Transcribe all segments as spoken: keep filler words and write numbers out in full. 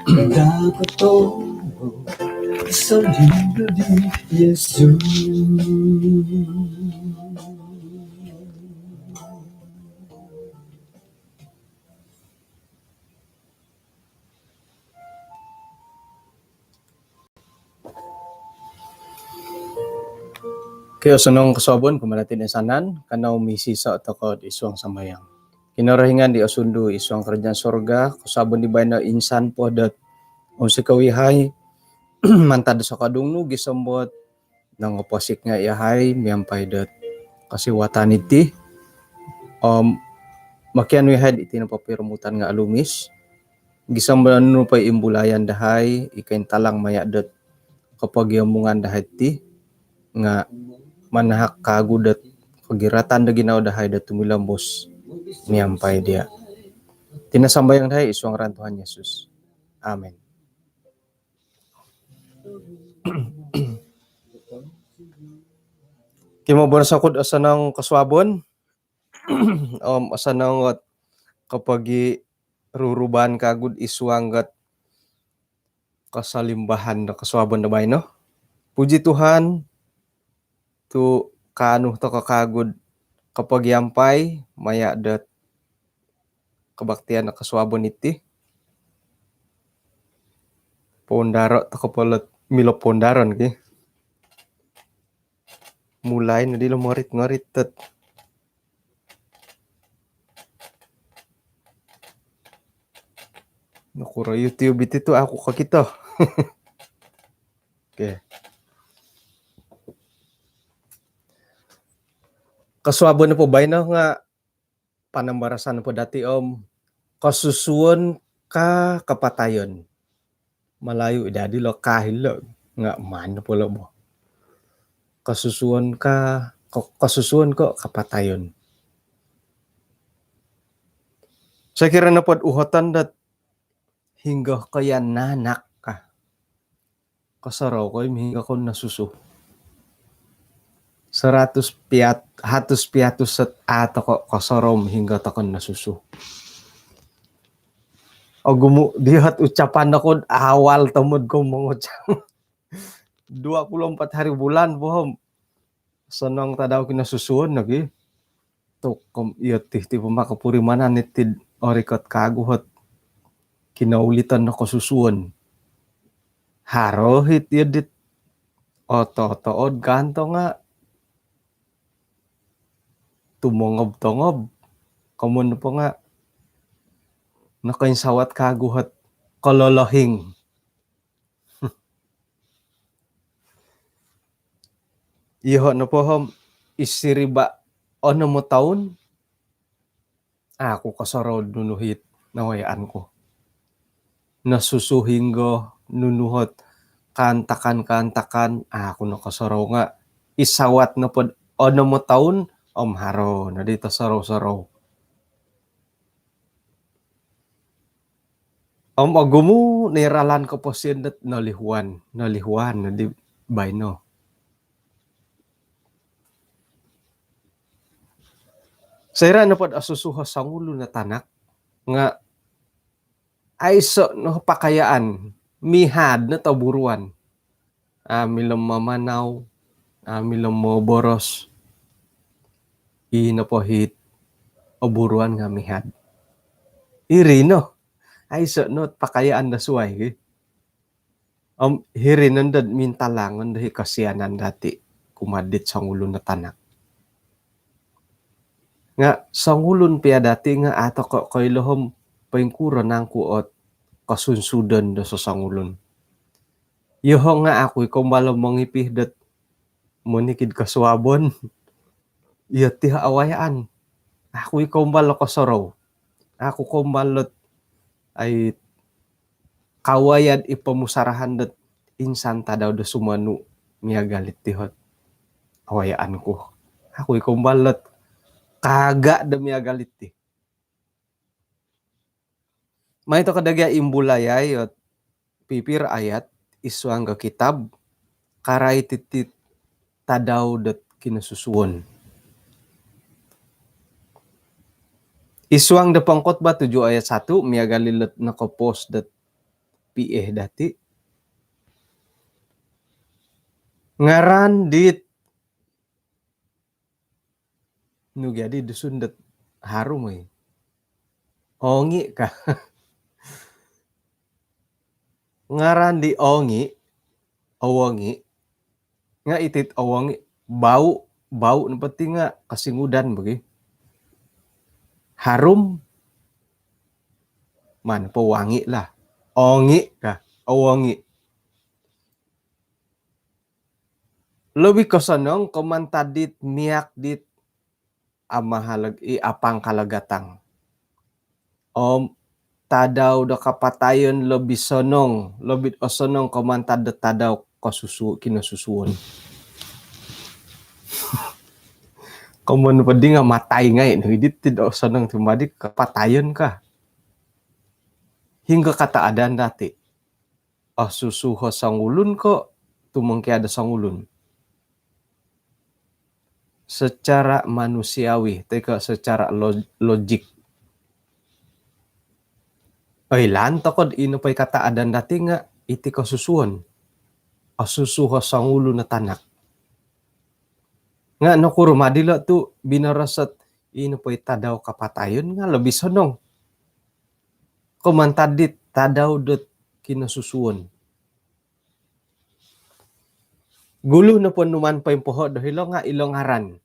Dapat to, sanding di Yesus. Okey, osonong kosuabon kumaa dati toinsanan, kanou misiso' toko' id suang sambayang. Kinorohingan di osundu id suang karajaan sorga, kosuabon di baino insan po dot onsikou iyahai mantad do sokodung nu gisom dot nongoposik nga' iyahai miampai dot kosiwatan iti. Om mokianu iyahai iti nopo piromutan nga' olumis. Gisom do nunu po i imbulayan dahai i kointalang maya' dot kopogiomungan dahai ti nga' manahak kaagu dot kogiratan do ginawo dahai dot tumilombus miampai diya'. Iti no sambayang dahai id suang ngaran Tuhan Yesus. Amin. Kimoboros oku'd osonong kosuabon. Om osonong ot kopogiruruban kaagu'd id suang dot kosolimbahan do kosuabon do baino. Puji Tuhan, tu' kaanu toko' kaagu'd kopogiampai maya' dot kobaktian do kosuabon iti. Poundaro' toko' po lot milo poundaron ki. Mulai nodi lo morit-ngorit tot. Nokuro YouTube iti tu' aku kokito. Okey. Kosuabon nopo baino nga' panambarasan nopo dati om kosusuon ko' kapatayon. Malayu i dadi lo ko' hilo nga' maan nopo lo bo. Kosusuon ko', ko-, kosusuon ko' kapatayon. Sokiro nopod uhoton dot hinggo koiyonon ka. Kosorou ko' i hinggo ko' nosusu. Seratus piat-, hatus piatus sot a' toko' kosorou hinggo toko' nosusu. Ogumu' diyo't ucapan oku'd awal tomod ko' mongucap. Dua puluh empat hari bulan po om. Sonong tadau kinosusuon lagi. Tu' kom iyo ti, ti po maka purimanan iti'd orikot kaagu ot kinouliton no kosusuon. Haro hit iyo dit oto-otood ganto nga' tumongob-tongob. Komoyon nopo nga' nokoinsawat kaagu ot kololohing. Iyoho' nopo om id siriba' onom o toun, aku kosorou nunu hit nawayaan ku. Nosusu hinggo, nunu ot kaantakan-kaantakan, aku nokosorou nga' id sawat nopod onom o toun om haro nodi tosorou-sorou. Om ogumu' no i ralan koposion dot nolihuan, nolihuan nodi baino. Soira' nopod osusu o songulun o tanak nga' aiso' no pakayaan, mihad no toburuan. A' milo mamanau, a' milo moboros. I nopo hit oburuan nga' mihad. Iri no. Aiso' no pakayaan do suwai ki. Om hiri nondo'd mintalangon do hi kosianan dati' kumaa dit songulun o tanak. Nga' songulun piya dati' nga' a' toko' koilo om poingkuro nangku ot kosunsudon do sosongulun. Iyoho' nga' aku i kombal o mongipi dot monikid kosuabon. Iyo ti awayaan. Aku i kombal o kosorou. Aku kombal ot ai kawaya'd i pomusarahan dot insan tadau do sumonu miagal iti ot awayaan ku. Aku i kombal ot kaaga' do miagal iti. Mai toko' dagai imbulayai ot pipiro ayat id suang do kitab karai titi tadau dot kinosusuon. Id suang do Pengkhotbah tujuh ayat satu, miagal ilot noko-post dot P A dati. Ngaran dit, nu gia di Dusun dot harum, oi. Ongi ka. Ngaran di ongi, owongi. Nga iti owongi, bau, bau nopo ti nga kosingudan bo gi. Harum, maan po wangi lah. Ongi ka, owongi. Lobi kosonong ko mantad dit miak dit amahal, i apangkal o gatang. Om tadau do kapatayon lobi sonong, lobi osonong ko mantad do tadau kosusu-, kinosusuon. Komoyon po di nga matai ngai no, id iti do osonong tu madi kapatayon ka. Hinggo kataadan dati? Osusu o songulun ko tumongkiad o songulun? Secara manusiawi, toi ko secara lo-, logik. Oilaan tokou do ino po i kataadan dati nga iti kosusuon. Osusu o songulun o tanak. Nga nokuro ma dilo tu binoros ot ino po i tadau kapatayon nga lobi sonong ko mantad dit tadau dot kinosusuon. Gulu nopo numan poimpoho do hilo nga ilo ngaran.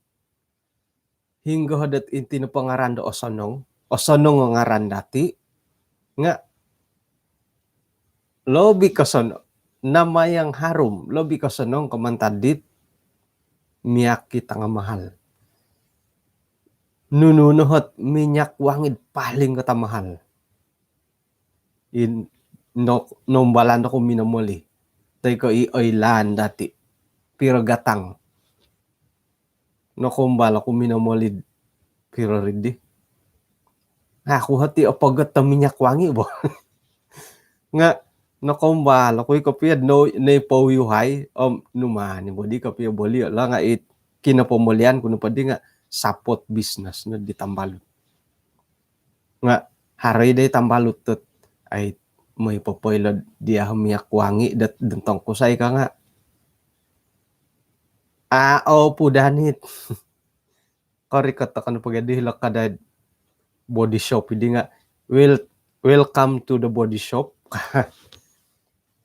Hinggo dot iti nopo ngaran do osonong, osonong o ngaran dati, nga lobi kosonong, nama yang harum, lobi kosonong ko mantad dit miak it amahal. Nunu no ot minyak wangi paling ko tamahal? In, no, noumbalan oku minomoli. Toi ko i oilaan dati, piro gatang? Nokoumbal oku minomoli, piro ri di? Aku hoti opogot do minyak wangi bo. Nga nokoumbal oku i kopio no, noi pouyuhai, om numan i bo di kopio boli lah nga it kinopomolian ku nopo di nga support business no di tambalut. Nga haro i dai tambalut dot, ai, moi popoilo dia minyak wangi dot dontong kusai ka nga. A, o, pudanit. Korikot tokou po gia di hilo kadai body shop di nga, "Wel-, welcome to the body shop."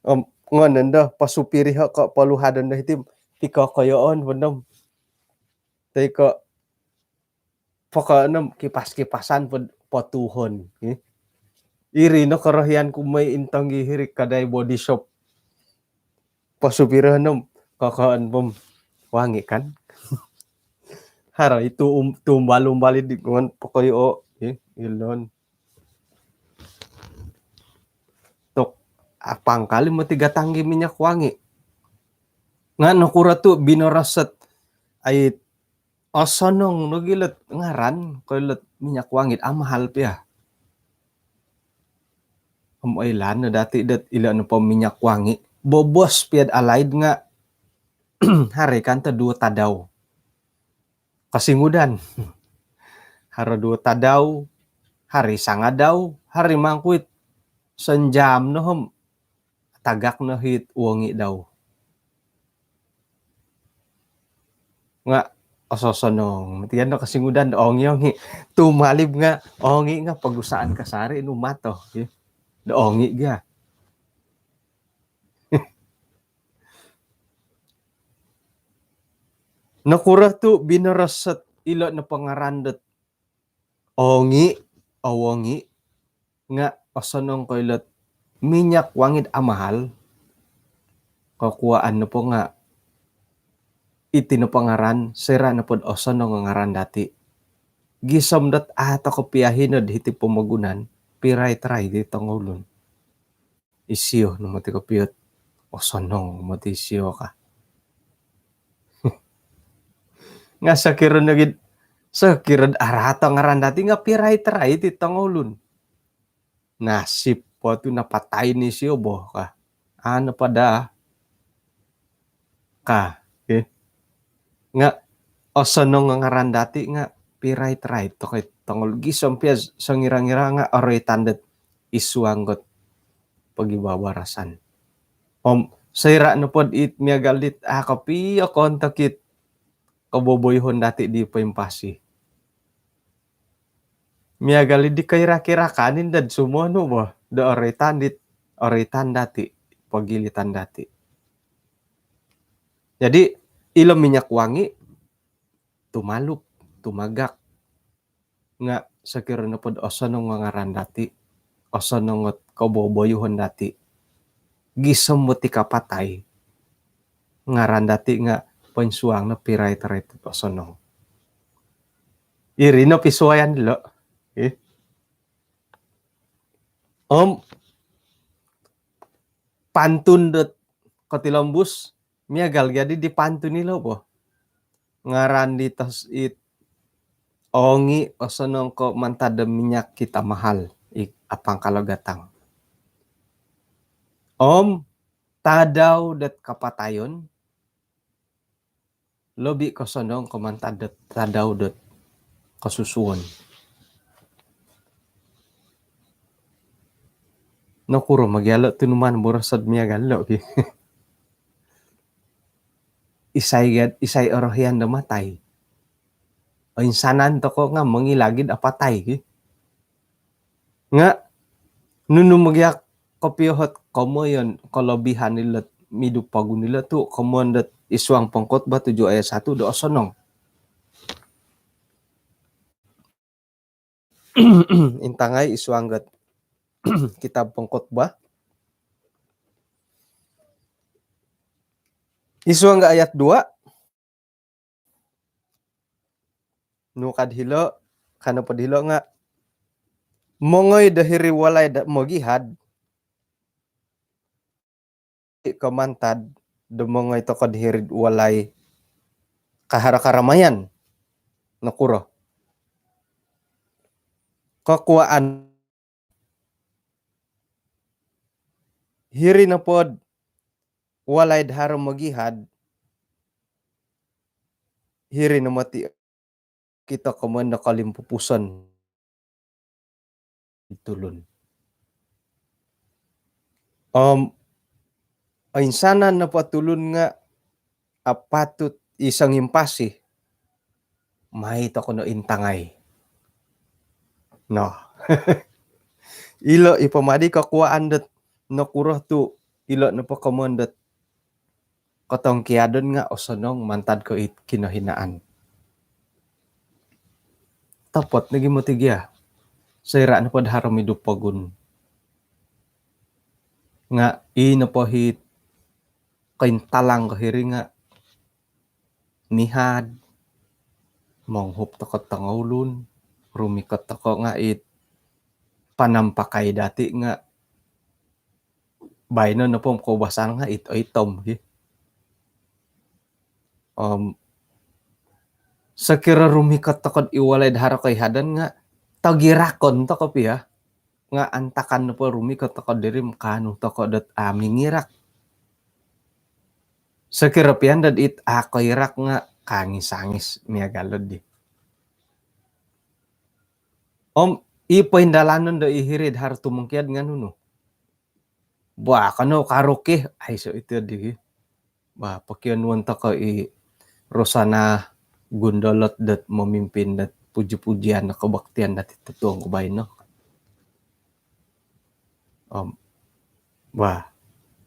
Om ngonon do, posupiri ho ko poluhadon do hiti, tiko koyoon po nom. Toi ko pokoonom kipas-kipasan po, potuhon. Eh. Iri no korohian ku moi intong gi hiri kadai body shop. Posupiro nom, kokoon pom wangi kan. Haro itu um, tumbal-umbal di ngon pokoyo, eh, ilon. Tok apang kali moti gatang gi minyak wangi. Nga nokuro tu binoros ot ai osonong nogi lot ngaran, ko ilot minyak wangi, amahal pia. Om oilaan no dati dot ilo nopo minyak wangi, bobos pia alaid nga haro i kanto duo tadau. Kosingudan. Haro duo tadau, haro sangadau, haro mangkuit. Sonjam no om atagak no it wangi dau. Nga ososonong. Tian no kosingudan do ongi-ongi. Tumalib nga ongi nga pogusaan kasari nu mato. Eh. Do ongi gia. Nokuro tu binoros ot ilo nopo ngaran dot ongi, owongi, nga osonong ko ilot minyak wangi amahal, kokuaan nopo nga iti nopo ngaran, soira nopo dot osonong o ngaran dati. Gisom dot a tokou pia hino do hiti pomogunan, pirai-tarai di tongoulun. Isio no moti kopio ot osonong moti isio ka. Nga sokiro nogi, sokiro araat o ngaran dati nga pirai-tarai ti tongoulun. Nasib po tu napatai ni isio bo ka. Ano pada ka, eh. Nga osonong o ngaran dati nga pirai-tarai tokou it tongol gisom pia songira-ngira nga' oroitan dot isuang got pogibabarasan. Om soira' nopod it miagal dit a' kopio kontok it koboboyuhon dati' di poimpasi. Miagal di koirak-irakan indod sumonu bo do oroitan dit, oroitan dati', pogilitan dati'. Jadi ilo minyak wangi tumalup, tumagak, nga' sokiro nopod osonong o ngaran dati', osonong ot koboboyuhon dati', gisom bo ti kapatai, ngaran dati' nga' poinsuang no pirait-rait osonong. Iri no pisuayan dilo'. Eh. Om pantun dot kotilombus, miagal gia di pantun ilo bo. Ngaran di tos it ongi osonong ko mantad do minyak kita mahal, i apang kalo gatang. Om tadau dot kapatayon, lobi kosonong ko mantad dot tadau dot kosusuon. Nokuro magialo' tu numan borosod miagal lo' ki. Isai gad, isai orohian do matai. Oinsanan toko' nga' mongilagid apatai ki. Nga' nunu mogiak kopio hot komoyon kolobihan ilo midu pogun ilo tu' komoyon dot isuang Pengkhotbah tujuh ayat satu do osonong. Intangai isuang got kitab Pengkhotbah. Isuang got ayat dua. Nu kad hilo', kano pod hilo' nga' mongoi do hiri walai do mogihad, ko mantad do mongoi toko' do hiri'd walai kaharo karamayan. Nokuro? Kokuaan hiri nopod walai'd haro mogihad, hiri no moti' kito komoyon do kolimpupuson tulun. Om oinsanan nopo tulun nga' apatut i songimpasi, mai toko' no intangai. Noh. Ilo' i pomadi kokuaan dot nokuro tu' ilo' nopo komoyon dot kotongkiadon nga' osonong mantad ko' it kinohinaan. Topot nogi moti' gia. Soira' nopod haro midu pogun nga' i nopo hit kointalang ko hiri nga' mihad, monghup toko' tongoulun, rumikot toko' nga' it panampakai dati' nga' baino nopo koubasan nga' it oitom ki. Om sokiro rumikot toko'd i walai'd haro koihadan nga' togirakon toko' pia. Nga' antakan nopo rumikot toko' diri, kaanu toko' dot a' mingirak. Sokiro pian dot it a' koirak nga' kangis-angis miagal oddi. Om i poindalanon do i hiri'd haro tumongkiad nga' nunu? Bah, kanou karuk ki, aiso' iti oddi ki. Bah, pokionuon toko' i Rosana Gundolot dot momimpin dot puji-pujian do kobaktian dati' totuong ko baino. Om bah,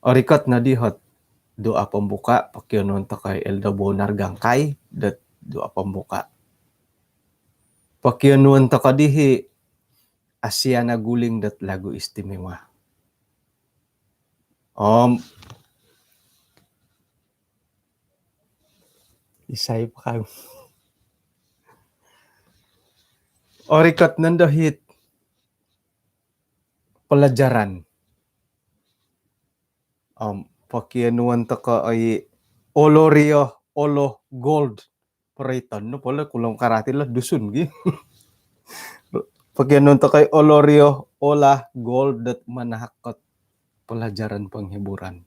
orikot noddi hot doa pembuka, pokionuon toko' i Elder Bonar Gangkai dot doa pembuka. Pokionuon toko' dii Asiana Guling dot lagu istimewa. Om isai po kau? Orikot nondo hit pelajaran. Om pokionuon toko' i Olorio Olo Gold. Poriton no pole kulong karati lo Dusun gi. Pokionuon toko' i Olorio Ola Gold dot manahak kot pelajaran penghiburan.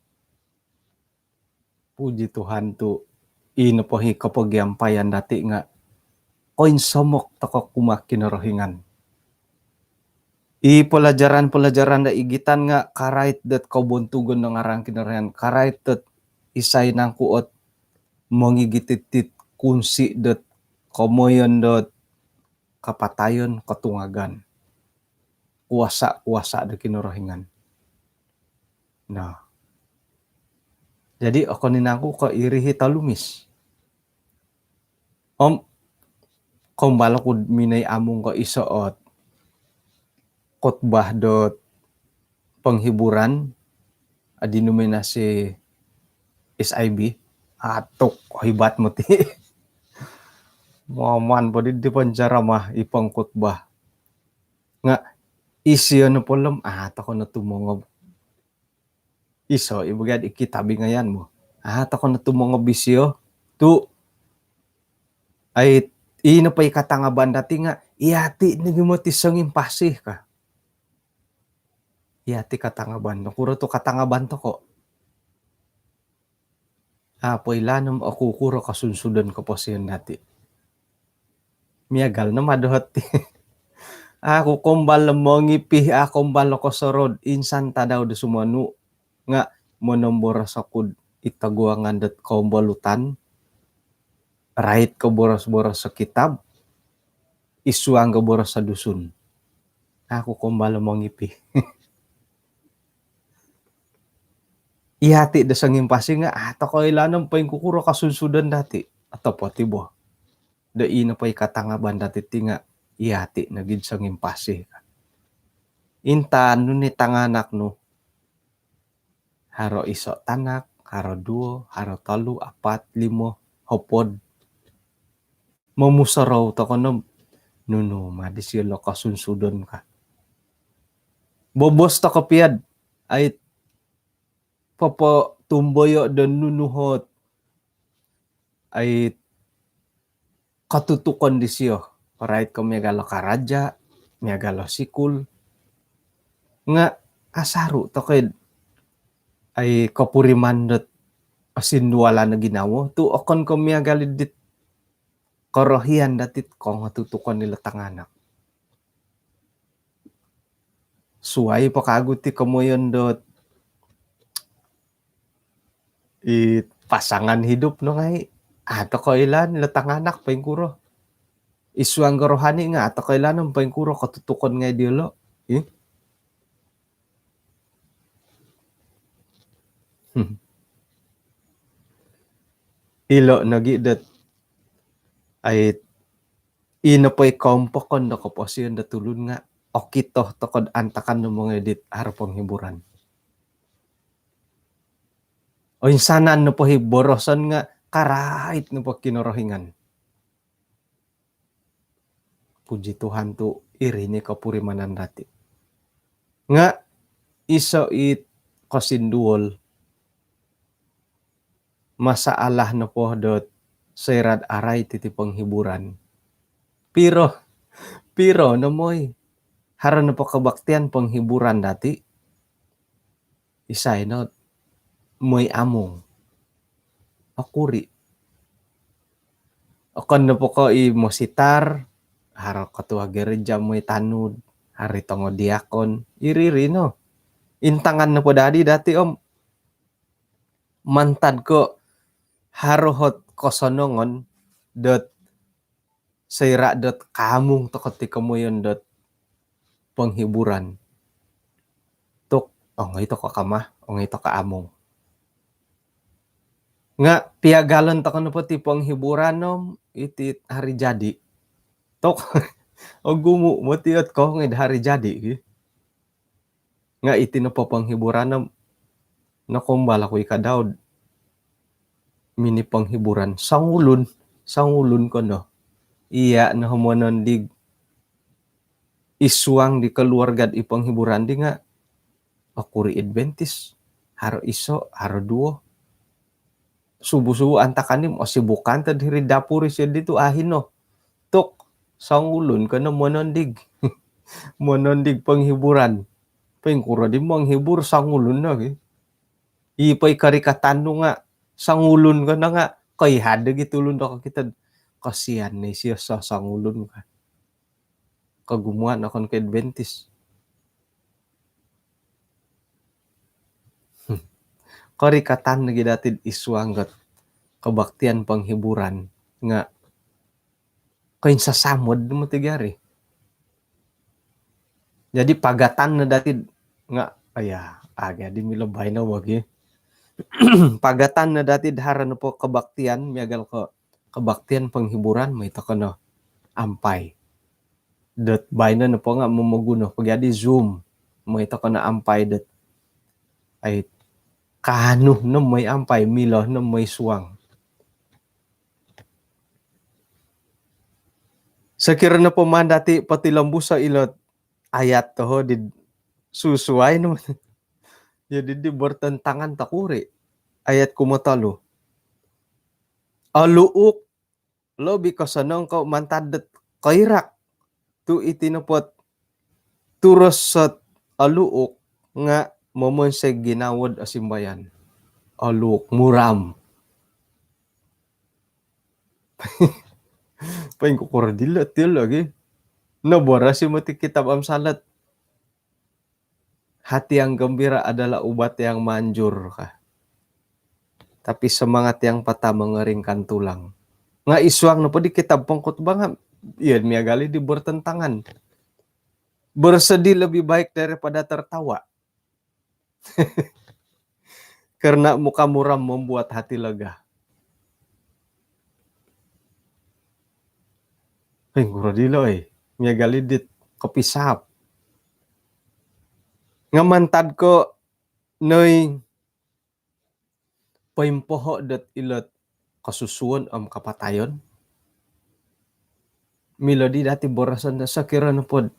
Puji Tuhan tu' i nopo hi kopogiampayan dati' nga' koinsomok toko kumaa Kinorohingan. I pelajaran-pelajaran do igitan nga karait dot kobontugon do ngaran Kinorohingan, karait dot isai nangku ot mongigit iti kunsi dot komoyon dot kapatayon, kotungagan, kuasa-kuasa do Kinorohingan. Nah, jadi okon i nangku ko iri i tolumis. Om kombal oku minoi amung ko iso ot khotbah dot penghiburan, denominasi S I B. Atuk, hebat moti. Moman po di, di penceramah, i pengkhotbah. Nga isio nopo lom, ah, toko no tumongob. Iso i bagian i kitab i ngayan mu. Ah, toko no tumongob isio. Tu, ai, ino po i katangaban dati nga, iyati nogi moti songimpasi ka. Iyati katangaban. Nokuro tu katangaban toko? Apo ilaan om okukuro kosunsudon koposion dati. Miagal no ma dohot ti. Aku kombal mongipi, aku kombal kosorou, insan tadau do sumonu nga monomboros oku id toguangan dot kombolutan, rait ko boros-boros do kitab, id suang ko boros do Dusun. Aku kombal mongipi. Iyati do songimpasi nga, ah, toko ilaan om poingkukuro kosunsudon dati. Otopot i bo. Do ino po i katangaban dati ti nga, iyati nogi songimpasi. Intangan nu ni tanganak nu. Haro iso tanak, haro duo, haro tolu, apat, limo, hopod. Momusorou toko no om, nunu ma disio lo kosunsudon ka. Bobos toko pia dot, ai, popotumboyo do nunu ot, ai, kotutukon disio. Rait ko miagal o karaja, miagal o sikul. Nga asaru toko i dot, ai, kopuriman dot osindualan o ginawo. Tu okon ko miagal i dit korohian dati it kongotutukon ilo tanganak. Suai po kagu ti komoyon dot i pasangan hidup no ngai. Ah, toko ilaan ilo tanganak poingkuro. Id suang ko rohani nga, ah, toko ilaan om poingkuro kotutukon ngai diolo. Ih. Hmm. Ilo nogi dot, ai, ino po i kompokon do koposion do tulun nga okito toko do antakan no mongoi dit haro penghiburan. Oinsanan nopo i boroson nga karait nopo Kinorohingan. Puji Tuhan tu iri no i kopurimanan dati. Nga iso it kosinduol, masalah nopo dot soira dot arait iti penghiburan. Piro, piro no moi. Haro nopo kebaktian penghiburan dati, isai no moi amung. Okuri. Okon nopo ko i mositar, haro ketua gereja moi tanud, haro tongo diakon, iri-iri no. Intangan nopo dadi dati om, mantad ko haro ot kosonongon dot soira dot kaamung toko ti komoyon dot penghiburan. Tu ongoi toko kama, ongoi toko amung. Nga piagalon toko nopo ti penghiburan om iti hari jadi. Tu ogumu moti ot koongoi do hari jadi ki. Nga iti nopo penghiburan no, nokombal oku i ka Daud. Mini penghiburan songulun, songulun ko no. Iya no monondig id suang di keluarga di penghiburan di nga okuri Adventist. Haro iso, haro duo. Subuh-subuh antakan di, osibukan tadi hiri dapur isio di tu ahi no. Tu songulun ko no monondig. Monondig penghiburan. Poingkuro di menghibur songulun no ki. I po i korikatan nu nga songulun ko no nga koihad do gi tulun do kokito. kosian no isio sosongulun ka. Kogumuan okon ko Adventist. Korikatan nogi dati id suang dot kebaktian penghiburan nga koinsasamod no moti gia ri. Jadi pagatan no dati nga, aya, aga di milo baino bagi. Pagatan no dati haro nopo kebaktian, miagal ko kebaktian penghiburan, mooi toko no ampai. Dot baino nopo nga momoguno po gia di Zoom, mooi toko no ampai dot, ai, kaanu no mooi ampai, milo no mooi suang. Sokiro nopo maan dati potilombuso ilo ayat toho di susuai no. Jadi di bertentangan toko ri. Ayat kumotolu. Oluuk lobi kosonong ko mantad dot koirak. Tu iti nopo dot turus dot oluuk nga momonsoi ginawo do osimbayan. Oluuk muram. Poingkukuro dilo ti lagi. Noboros i moti kitab Amsal dot, hati yang gembira adalah ubat yang manjur ka. Tapi semangat yang patah mengeringkan tulang. Nga id suang nopo di kitab Pengkhotbah nga, iya, miagal i di bertentangan. Bersedih lebih baik daripada tertawa. Karena muka muram membuat hati lega. Hei, poingkuro dilo, eh. Miagal i dit kopisap. Nga mantad ko noi poimpoho dot ilo dot kosusuon om kapatayon. Milo di dati boroson do sokiro nopo dot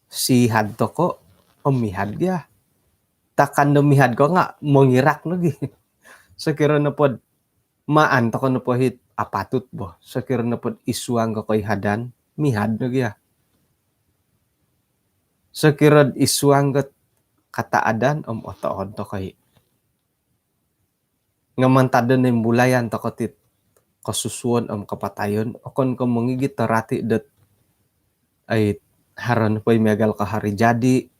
sihat toko om mihad gia. Takan do mihad ko nga mongirak lagi. Sokiro nopo dot maan toko nopo it apatut bo. Sokiro nopo dot id suang ko koihadan, mihad no gia. Sokiro dot id suang ko kataadan om otood toko i. Nga mantad do noimbulayan toko tit kosusuon om kapatayon, okon ko mongigit do rati dot, ai, haro nopo i miagal ko hari jadi.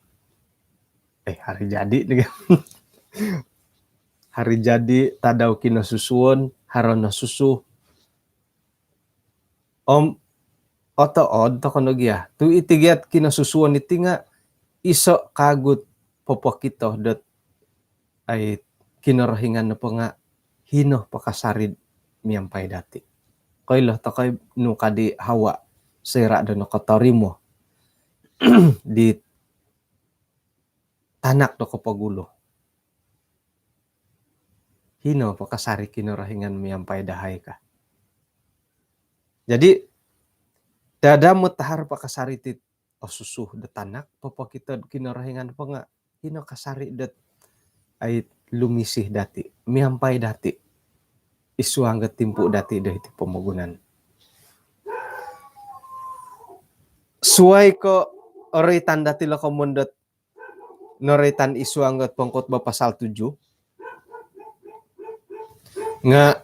Eh, hari jadi ni. Hari jadi, tadau kinosusuon, haro nosusu. Om otood toko no gia. Tu iti gia dot kinosusuon iti nga iso kagu dot popokito dot, ai, Kinorohingan nopo nga hino pakasari miampai dati. Koilo toko i nu ka di Hawa soira do nokotorimo di tanak do kopogulu. Hino pakasari Kinorohingan miampai dahai ka. Jadi, dadamot haro pakasari ti osusu do tanak, popokito do Kinorohingan po nga hino kasari dot, ai, lumisi dati, miampai dati id suang do timpu dati do hiti pomogunan. Suai ko oroitan dati lo komoyon dot noroitan id suang dot Pengkhotbah pasal tujuh. Nga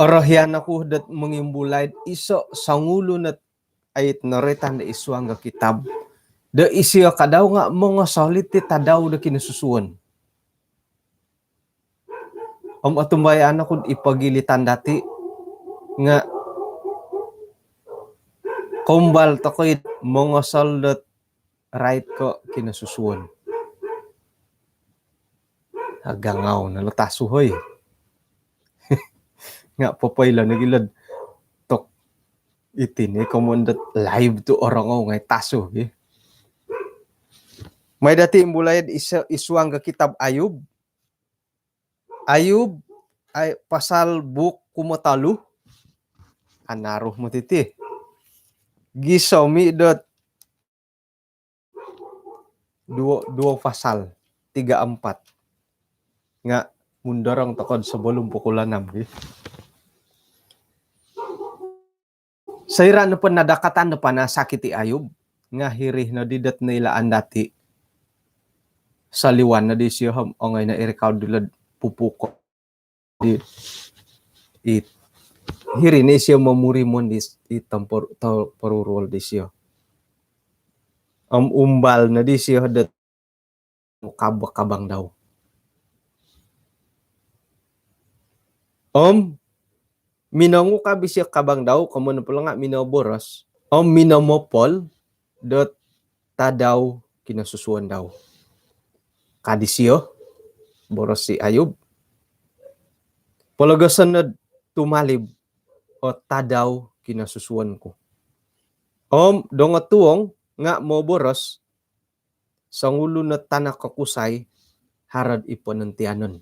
orohian oku dot mongimbulai iso songulun ot, ai, noroitan do id suang do kitab do isio kadau nga mongosol iti tadau do kinosusuon. Om otumbayaan oku dot id pogilitan dati nga koumbal toko i mongosol dot rait ko kinosusuon. Agangau no lo tasu, hoi. Nga popoilo nogi lo dot iti no komoyon dot live tu orongou ngai tasu gi. Mai dati imbulai id suang do kitab Ayub. Ayub, ai, pasal buuk kumotolu. Anaru moti ti. Gisomi dot duo, duo pasal, tiga empat. Nga mundorong toko do sebelum pukul enam gi. Soira nopo nadakatan do panasakit i Ayub, nga hiri nodi dot noilaan dati. Soliwan nodi isio om ongoi no irikau dilo do pupuko di it hiri no isio momurimon di, di tompor-, toporuruol disio. Om umbal no disio dot mukab-kabang dau. Om minongukab isio kabang dau, komoyon nopo lo nga' minoboros, om minomopol dot tadau kinosusuon dau. Ka disio, boros di Ayub, pologoson nod tumalib o tadau kinosusuon ku. Om dongotuong nga' moboros, songulun o tanak o kusai harod i ponontianon.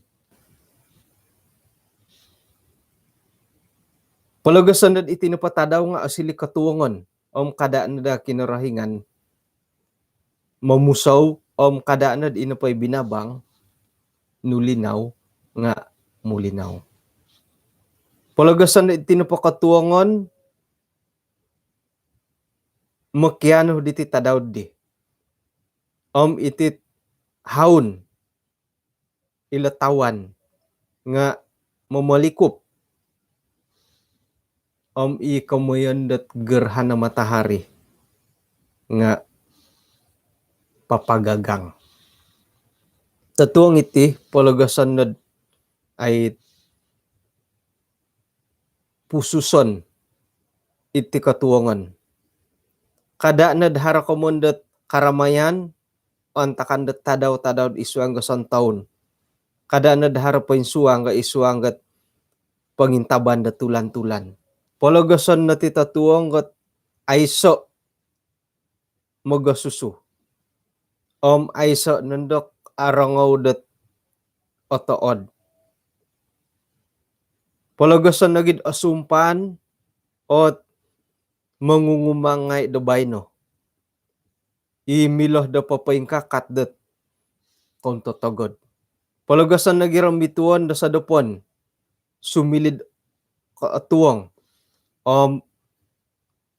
Pologoson nod iti nopo tadau nga' osiliu kotuongon, om kada' no daa Kinorohingan momusou, om kada' nod ino po i binabang nulinau nga' mulinau. Pologoson nod iti nopo kotuongon mokianu diti tadau di. Om iti haun ilo tawan nga' momolikup. Om i komoyon dot gerhana matahari nga' papagagang. Totuong iti pologoson nod ai pususon iti kotuongon. Kada' nod haro komoyon dot karamayan antakan dot tadau-tadau id suang do sontoun. Kada' nod haro poinsuang do id suang dot pongintaban do tulan-tulan. Pologoson no ti totuong dot aiso' mogosusu. Om aiso' nondo orongou dot otood. Pologoson nogi'd osumpan ot mongungumang ngai' do baino i milo do popoingkakat dot kountotogod. Pologoson nogi' rombituon do sodopon sumiliu'd kotuong. Om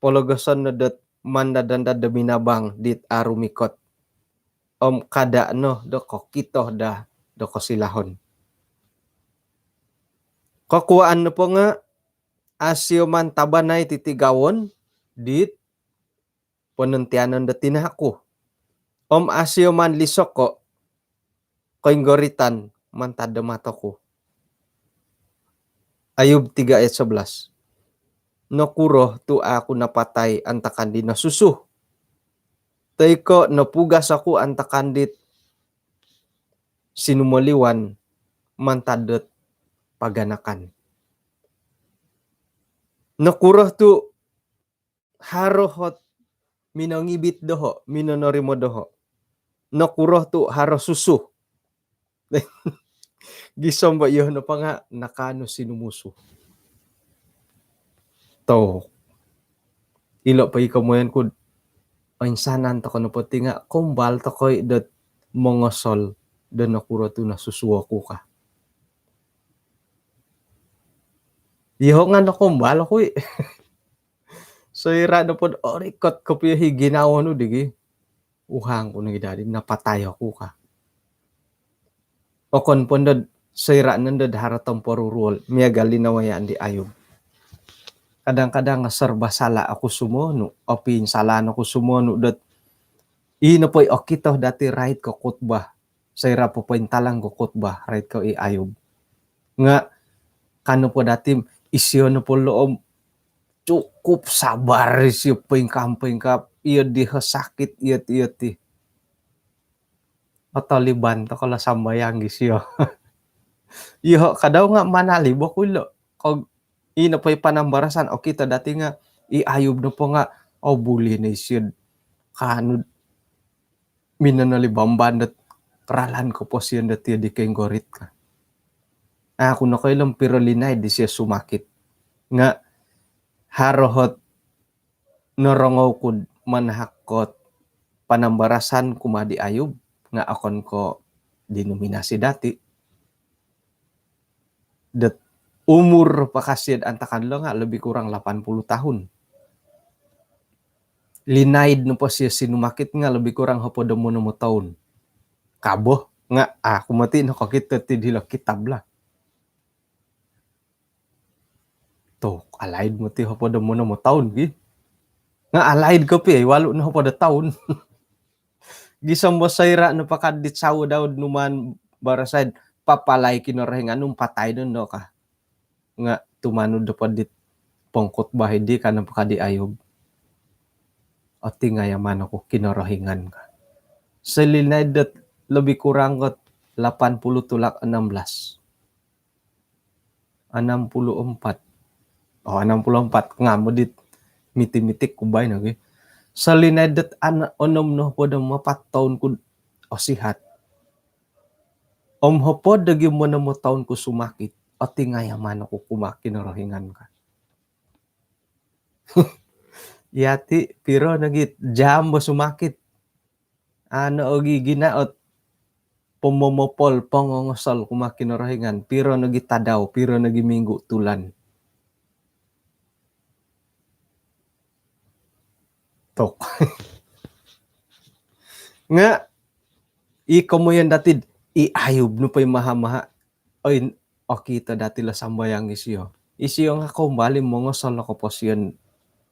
pologoson no dot mandad-andad do minabang dit a' rumikot. Om kada' no do kokito daa do kosilahon. Kokuwaan nopo nga' a' sio mantabanai titigawon dit ponontianon do tina' ku. Om a' sio manlisoko' koinggoritan mantad do mato ku. Ayub tiga ayat sebelas. Nokuro tu' a' oku napatai antakan di nosusu? Toi ko' nopugas oku antakan dit sinumoliwan mantad dot paganakan? Nokuro tu' haro ot minongibit doho', minonorimo doho'? Nokuro tu' haro susu? Gisom bo iyo nopo nga' nakaanu sinumusu. Too. Ilo' po i komoyon ku'd oinsanan toko' nopo ti nga' kombal toko' i' dot mongosol do nokuro tu' nosusu oku ka. Iyoho' nga' nokombal oku i'. Soira' nopod orikot kopio i ginawo nu digi, uhang ku nogi dadi napatai oku ka. Okon po nod soira' nondod haro tomporuruol, miagal di nawayaan di Ayub. Kadang-kadang nga' serba sala' oku sumonu', opiinsalaan oku sumonu' dot ii nopo i okito dati rait ko khutbah, soira' popointalang ko khutbah rait ko i Ayub. Nga' ka nopo dati, isio nopo lo om cukup sabar isio poingkam-poingkap, iyo di ho sakit, iyo ti, iyo ti. Otoliban toko' lo sambayang gi sio. Iyo kadau nga' manalib oku ilo'. Ko ii nopo i panambarasan okito dati nga' i Ayub nopo nga' obuli no isio'd kaanu minonolibamban dot ralan koposion dot iyo di koinggorit ka. Aku nokoilo piro linaid disio sumakit. Nga' haro ot norongou ku'd manahak ot panambarasan kumaa di Ayub nga' okon ko' denominasi dati. Dot umur po ka sio'd antakan lo nga' lebih kurang lapan puluh tahun. Linaid nopo sio sinumakit nga' lebih kurang hopod om onom o toun. Kabo nga' aku moti nokokito ti dilo kitab lah. Tu alaid moti hopod om onom o toun gi. Nga alaid kopi, ai walu no hopod o toun. Gisom bo soira nopo ka dit sawo dau do numaan barasaid papalai Kinorohingan nu om patai dondo ka. Nga tumanud nopo dit pongkhutbah di ka nopo ka di Ayub, otingayaman oku Kinorohingan ka. Solinaid dot lebih kurang kot lapan puluh tulak enam belas. Enam puluh empat. Oh, enam puluh empat. Nga modit miti-miti ku baino gi. Solinaid dot ana-, onom nohopod om apat toun ku osihat om hopod nogi om onom o toun ku sumakit, otingayaman oku kumaa Kinorohingan ka. Yati piro nogi jam bo sumakit. Ano ogi ginaot pomomopol, pongongosol kumaa Kinorohingan, piro nogi tadau, piro nogi minggu, tulan. Tok. Nga i komoyon dati, i Ayub nopo i maha-maha. Oi, okito dati lo sambayang isio. Isio nga kombali mongosol o koposion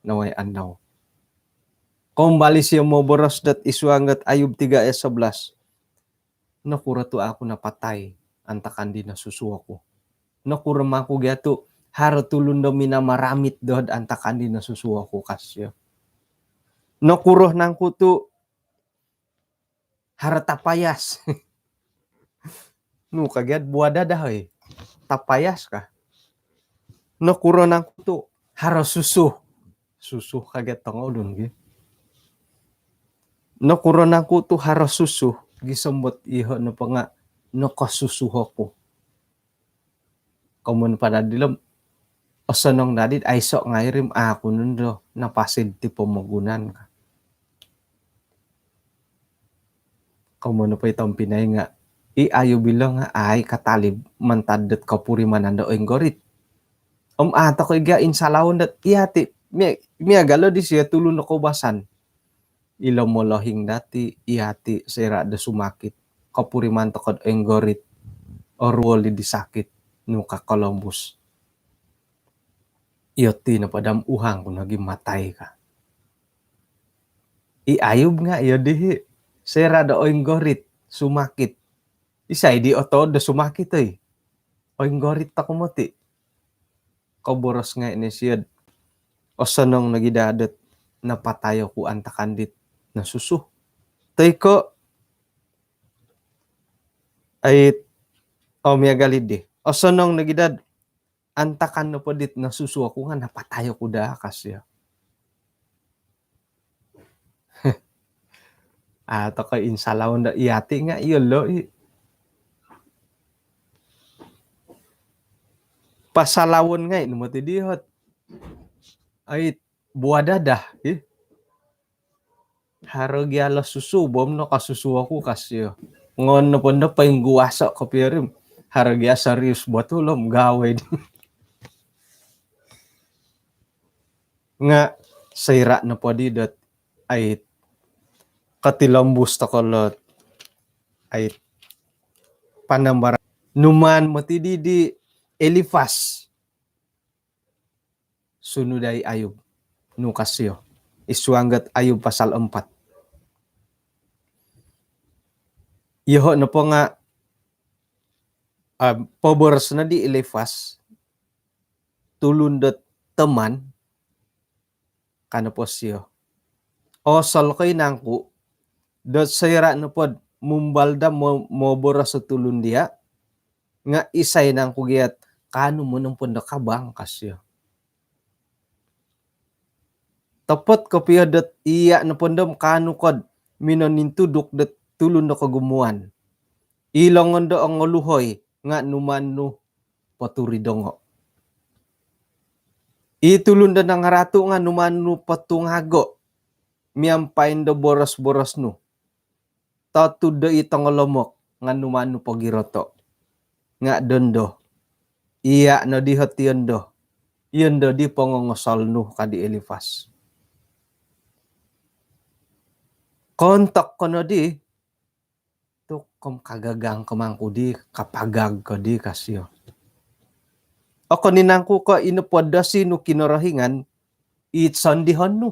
nawayaan dau. Kombali sio moboros dot id suang dot Ayub tiga ayat sebelas. Nokuro tu aku napatai antakan di nosusu oku? Nokuro mangku gia tu haro tulun do minamaramit doho antakan di nosusu oku, ka sio. Nokuro nangku tu haro tapayas? Nu kagiat buah dadah, oi. Tapayas ka. Nokuro nangku tu haro susu? Susu kagiat tongoulun gi. Nokuro nangku tu haro susu? Gisom bo iho nopo nga nokosusu oku. Komoyon po dadi lo om osonong dadi, aiso ngai ri om aku nondo napasid ti pomogunan ka. Komoyon nopo i tompinai nga i Ayub ilo nga ai katalib mantad dot kopurimanan do oinggorit. Om a tokou gia insalaon dot yati, mi-, miagal o disio tulun do koubasan. Ilo molohing dati, yati soira do sumakit, kopuriman tokou do oinggorit, oruol di sakit, nu ka kolombus. Iyo ti nopo da om uhang ku nogi matai ka. I Ayub nga iyo dihi, soira do oinggorit, sumakit. Isai di otood do sumakit, oi? Oinggorit tokou moti. Koboros ngai ni sio do osonong nogi daa dot napatai oku antakan dit nosusu. Toi ko, ait, oh, miagal di. Osonong nogi daa do antakan nopo dit nosusu oku nga napatai oku daa, ka sio. A tokou insalaon do yati nga iyolo i. Pasalaon ngai no moti diho. Ai, buah dadah i. Haro gia lo susu bo om nokosusu oku, ka sio. Ngon nopo ndo poingguaso kopio ri om haro gia serius botul om gawai di. Nga soira nopo di dot, ait, kotilombus tokou lo, ait, panambarasan, numaan moti di, di Elifas sunudai Ayub, nu ka sio. Id suang dot Ayub pasal empat. Iyoho nopo nga, ah, poboros no di Elifas, tulun dot Teman, ka nopo sio. Osol ko i nangku dot soira nopo do mumbal da mo-, moboros o tulun dia, nga isai nangku gia do kaanu monompon do kabang, ka sio. Topot kopio dot iya nopo ndo om kaanu ko do minonintuduk dot tulun do kogumuan. I longon do ongoluhoi nga numaan nu poturidongo. I tulun do nangaratu nga numaan nu potungago miampai ndo boros-boros nu. Totud do i tongolomok nga numaan nu pogiroto. Nga dondo, iya no di hot iyo ndo, iyo ndo di pongongosol nu, ka di Elifas. Kontok ko no di, tu ko om kagagang ko mangku di, kapagag ko di, ka sio. Okon i nangku ko' ino po dosi nu Kinorohingan it sondihon nu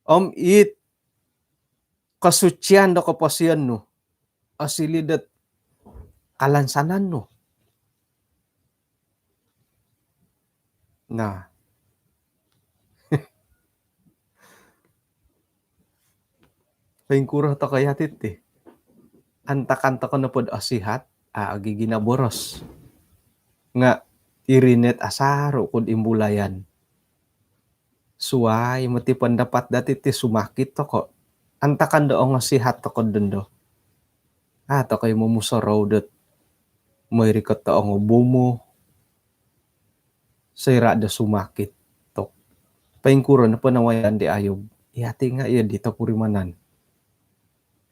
om it kosucian do koposion nu osiliu dot kalansanan nu. Nah. Poingkuro toko' yati' ti? Antakan toko' nopod osihat, a' ogi gina boros. Nga' iri net asaru' kud imbulayan. Suwai moti pandapat dati' ti sumakit toko'. Antakan do ongosihat toko' dondo, a' toko' i momusorou dot moi rikot do ongobomo soira' do sumakit tok. Poingkuro nopo nawayaan di Ayub? Iyati' nga' iyo di topurimanan.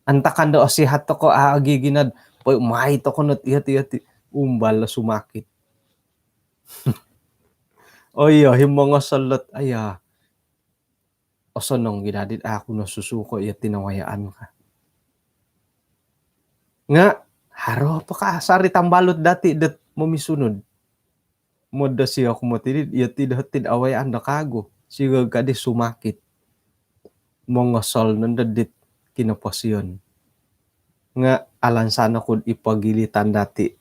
Antakan do osihat toko', a' ogi ginad poi mai toko' not iyati', iyati' umbal do sumakit. Oo, iyo, himongosol dot, aya, osonong gi dadi' aku nosusu ko' iyo tinawayaan ka. Nga' haro po ka asari tambalut dati' dot momisunud. Modosi oku moti di, iyo ti do hotid awayaan do kagu. Sigog kadi sumakit. Mongosol nondo dit kinoposion. Nga' alansan oku'd i pogilitan dati',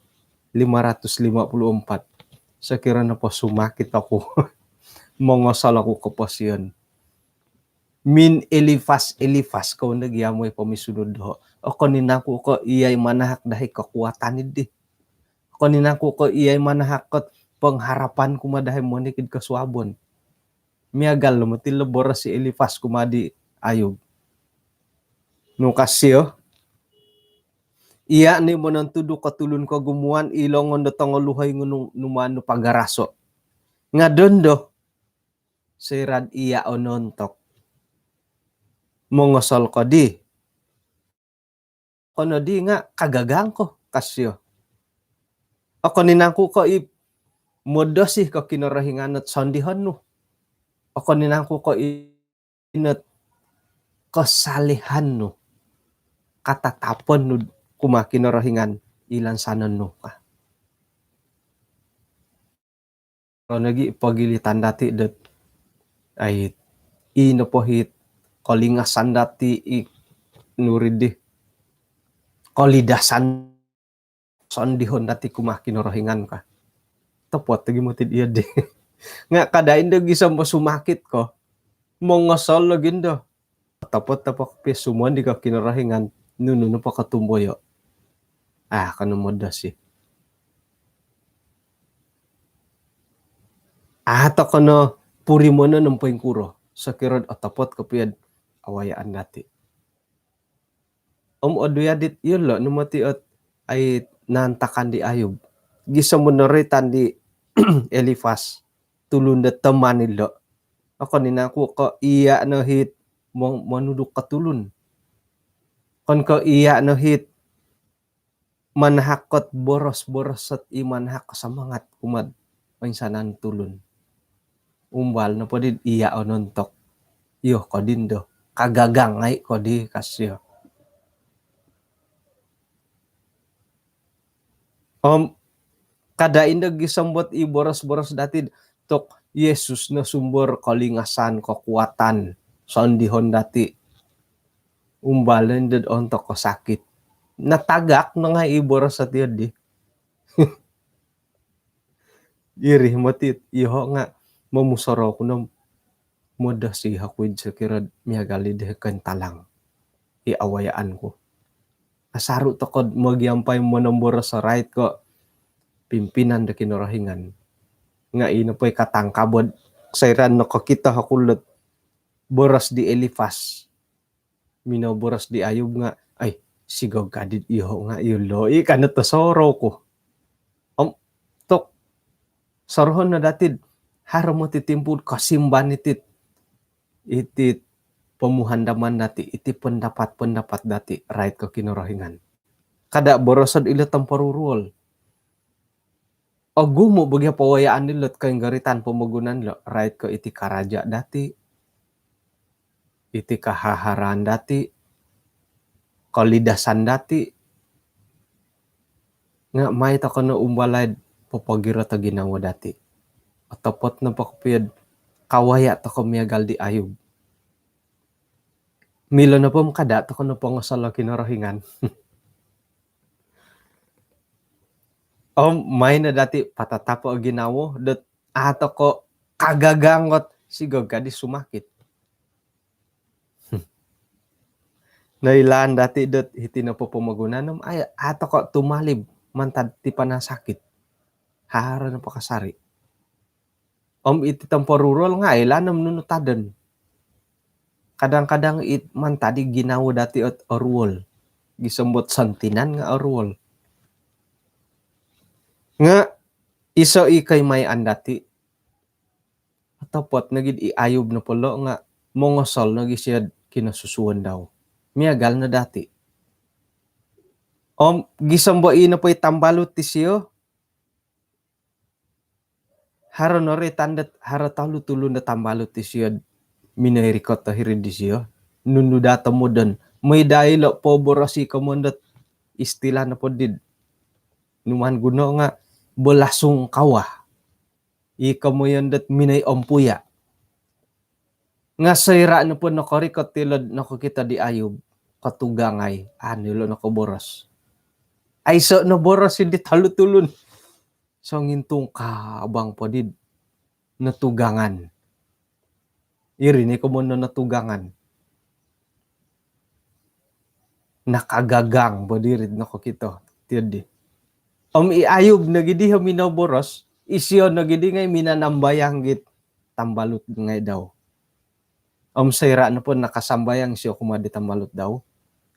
lima ratus lima puluh empat. Sokiro nopo sumakit oku, mongosol oku koposion. Min Elifas, Elifas kou nogi amu i pomisunud doho'. Okon i nangku ko' iyai manahak dahi kokuatan iddi? Okon i nangku ko' iyai manahak kot pengharapan kumaa dahi monikid kosuabon? Miagal no moti lo boros i Elifas kumaa di Ayub. Nu ka sio, iya' ni monontudu ko tulun kogumuan i longon do tongoluhoi ngunu numaan nu pagaraso'. Nga' dondo, soira'd iya' o nontok, mongosol ko di. Okon noddi nga' kagagang ko, ka sio. Okon i nangku ko' i modosi ko Kinorohingan ot sondihon nu? Okon i nangku ko' i not kosolihan nu, katatapon nu kumaa Kinorohingan i lansanon nu, ka. Ro nogi pogilitan dati' dot, ai, i nopo hit kolingasan dati' i nuriddi, kolidasan sondihon dati' kumaa Kinorohingan ka. Topot lagi moti iyo di. Nga' kada' indo gisom po sumakit ko, mongosol lagi indo. Topot-topot pia sumondi ko Kinorohingan, nunu nopo kotumboyo'. Ah, kono modosi. Ah, toko no purimonon om poingkuro, sokiro'd otopot kopio'd awayaan dati'. Om odu yadit, iyolo' no moti ot ai naantakan di Ayub. Gisom noroitan di Elifas, tulun do toman ilo'. Okon i nangku ko' iya' no hit mo-, monuduk ko tulun. Okon ko' iya' no hit manahak kot boros-boros ot i manahak ko somangat kumaa'd oinsanan tulun. Umbal nopo di iya' o nontok, iyo ko di ndo, kagagang ai ko di, ka sio. Om kada' indo gisom bot i boros-boros dati' tok Yesus no sumbor kolingasan, kokuatan, sondihon dati'. Umbal no indo'd ontok ko sakit. Natagak no ngai' i boros ot iyo di. Iri moti iyoho' nga' momusorou ku no modosi oku id sokiro'd miagal i di kointalang i awayaan ku. Asaru' toko'd mogiampai monomboros o rait ko' pimpinan do Kinorohingan. Nga' ino po i katangkabo'd soira' nokokito oku lot boros di Elifas minoboros di Ayub nga', ai, sigog kadi'd iyoho' nga' iyolo' i' ka no tosorou ku. Om tok, sorohon no dati'd haro moti timpu'd kosimban iti'd, iti'd pomuhandaman dati', iti pendapat-pendapat dati' rait ko Kinorohingan. Kada' boroso'd ilo tomporuruol. Ogumu' bo gia pawayaan dilo' koinggoritan pomogunan lo', rait ko iti karaja' dati', iti kahaharaan dati', kolidasan dati'. Nga' mai toko no umbalai'd popogirot o ginawo dati. Otopot nopo kopio'd kawaya' toko' miagal di Ayub. Milo nopo om kada' toko' nopo ngosol o Kinorohingan. Om main no dati' patatapo' o ginawo dot a' toko' kagagang ot sigog kadi sumakit. Noilaan dati' dot hiti nopo pomogunan om ai, a' toko' tumalib mantad ti panasakit. Haro nopo kasari'. Om iti tomporuol nga' oilaan om nunu tadon. Kadang-kadang it mantad i ginawo dati' ot oruol. Gisom dot sontinan nga' oruol. Nga' iso' i koimayaan dati'. Otopot nogi'd i Ayub nopo lo' nga' mongosol nogi' siyo'd kinosusuon dau. Miagal no dati'. Om gisom bo i nopo i tambalut ti siyo, haro no ri tandot, haro tolu tulun do tambalut ti siyo'd minooi rikot o hiri'd disiyo. Nunu daa tomodon. Moi daa ilo' poboros i komoyon dot istilah nopo di'd numaan guno nga' belasungkawa. I komoyon dot minooi ompuya'. Nga' soira' nopo nokorikot ilo'd nokokito di Ayub, kotugangai, a' no ilo' nokoboros. Aiso' no boros i di tolu tulun. Songintung kabang po di'd notugangan. Iri ni komoyon no notugangan. Nakagagang bo diri'd nokokito tiyo'ddi. Om i Ayub nogi'ddi o minoboros, isiyo nogi'ddi ngai' minanambayang gi't tambalut ngai' dau. Om soira' nopo nakasambayang isiyo kumaa di tambalut dau,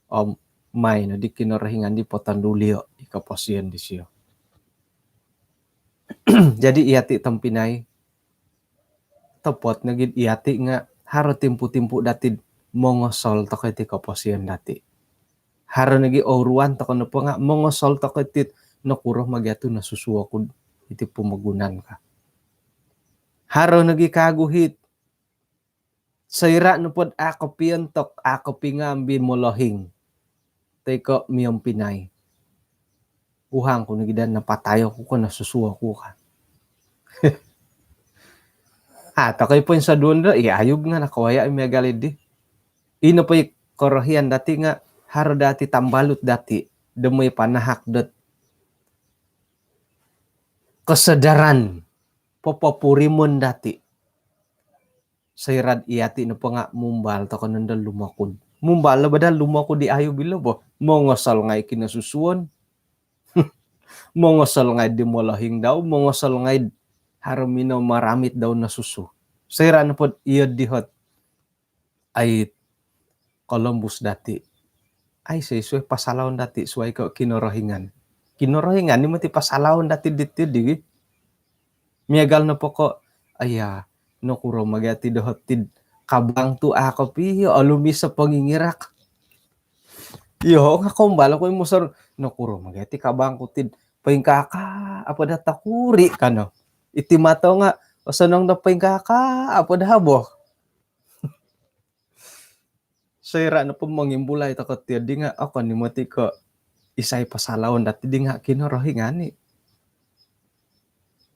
om main noddi Kinorohingan di potonduliyo' i koposiyon disiyo. Jadi iyati' tompinai, otopot nogi'd iyati' nga' haro timpu-timpu dati'd mongosol toko' iti koposiyon dati'. Haro nogi' ouruan toko' nopo nga' mongosol toko' iti'd nokuro ma gia tu' nosusu oku'd iti pomogunan ka. Haro nogi' kaagu hi't soira' nopod a' kopiontok, a' kopingaambi molohing toi ko' miompinai, uhang ku nogi' daa napatai oku ko' nosusu oku ka. A' toko' i poinsoduon do i Ayub nga' nakawaya' i miagal iddi. Ino po i korohian dati' nga' haro dati' tambalut dati' do moi panahak dot kesedaran popopurimon dati'. Soira'd iyati' nopo nga' mumbal toko' nondo lumokud. Mumbal no bo daa lumokud i Ayub ilo bo. Mongosol ngai' kinosusuon. Mongosol ngai'd di molohing dau, mongosol ngai'd haro minomaramit dau nosusu. Soira' nopod iyo'ddi hot ai kolombus dati', ai soi suai pasalaon dati' suai ko' Kinorohingan. Kinorohingan ni moti pasalaon dati' diti'ddi gi. Miagal nopo ko', aya, nokuro ma gia ti doho' tid kabang tu' a' kopio olumis o pongingirak. Iyo nga' kombal oku i musor, nokuro ma gia ti kabang ku tid poingkaa-kaa apo daa tokuri' kano. Iti mato nga' osonong do poingkaa-kaa apo daa bo. Soira' nopo mongimbulai toko' tiyo'ddi nga' okon i moti ko' isai pasalaon dati'ddi nga' Kinorohingan i.